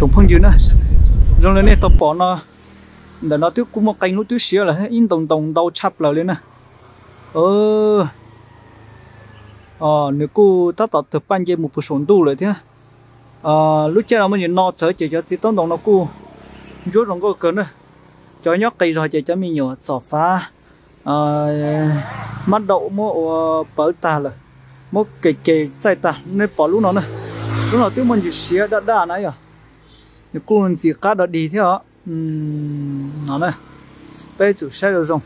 Tsoom phooj ywg na, zoo li nej tau pom no, ntawm no twb kuj muaj qee lub twb siav lawm, ib ntoos ntoos ntau tshaj plaws li na. Nws kuj tab tom tawg paj nce mus puag saum ntuj lawm thiab. Lub caij no muaj nim no txawv ces cov txiv taub ntoos no kuj ntsuab zoo nkauj kawg na. Cov nyob qis zog ces cov me nyuam txom fav, mab daum muab ua pawv tag lawm, muab ke ke txaij tag. Nej pom lub no na, lub no twb muaj ntsis siav daj daj na yog, nws kuj ntxim qab dog dig thiab os. No na, peb tsum saib zoo zoo.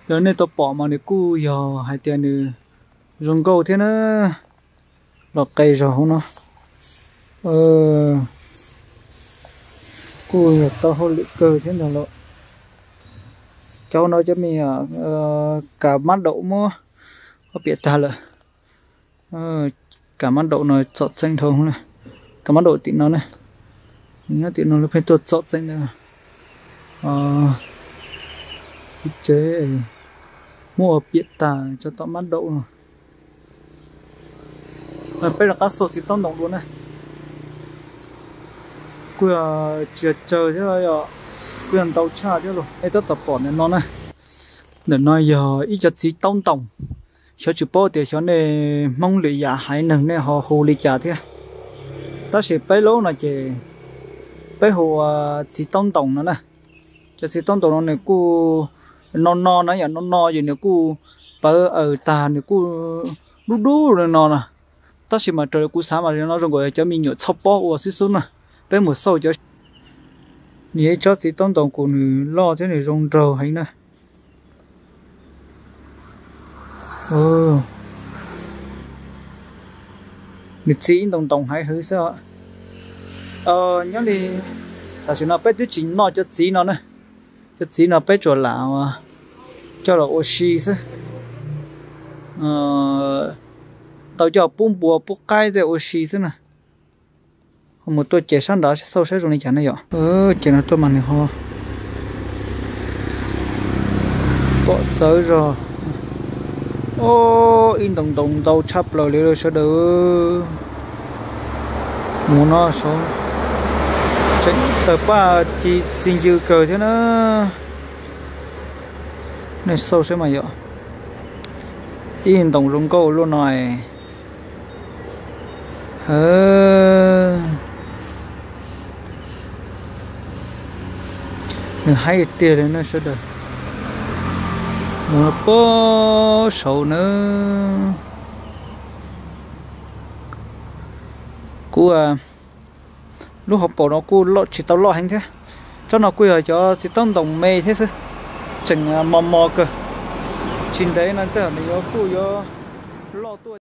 Yog nej tau pom mas nws kuj yog hais tias nws zoo nkauj thiab na. Los qe zog hauv no, kuj yog tau hauj lwm kawg thiab ntag los. Cov hauv no cov me, kav mab daum muab, ob piam tag lawm. Kav mab daum no txom txeeb dhau. Kav mab daum tim no ne, nyob tim no lub pheej tuaj txom txeeb ntawd. Tsev muab ua piam tag tso tom mab daum no. Peb rov qab xauj txiv taub ntoos dua na. Kuj yog tsis yog tsawg thiab, kuj yog ntau tshaj thiab los. Nej tab tom pom ntawm no na, ntawm no yog ib co txiv taub ntoos. Xyov tsis paub tias xyov nej Hmoob lwm yam haiv neeg nej ho hu li cas thiab, tab sis peb lub no ces peb hu ua txiv taub ntoos no na. Cov txiv taub ntoos no nws kuj no no na, yam no no ces nws kuj pawv aws tag, nws kuj dub dub li no na. Tab sis mas raws li kuv xav mas no zoo nkaus cov me nyuam txhoj pob ua xwb xwb na. Peb mus xauj cov, nws yog ib tsob txiv taub ntoos kuj nws loj thiab nws zoo nraug heev na. Nws txiv ib ntoos ntoos heev hwv xwb. Nyob li tam sim no peb twb tsis noj cov txiv no na. Cov txiv no peb tsuas lam coj los ua si xwb, tau coj pub npua pub qaib tej ua si xwb na. Mus tuaj ces sab nrad xauj saib zoo li cas ne yom. Ces no tuaj mas nws ho pom txawv zog. Ib ntoos ntoos ntau tshaj plaws li sawv daws. Mus no saud tseem tawg paj ci txi ncw kawg thiab na. Nej xauj saib mas yom, ib ntoos zoo nkauj luaj no. Nws haib tiag li nej sawv daws. Mus no puag saud na. Kuv, lub hauv paus no kuj tsis tau loj heev thiab. Tsob no kuj yog cov txiv taub ntoos me thiab xwb, tseem mos mos kawg. Tsis ntev no tej zaum nws yuav kuj yuav loj tuaj.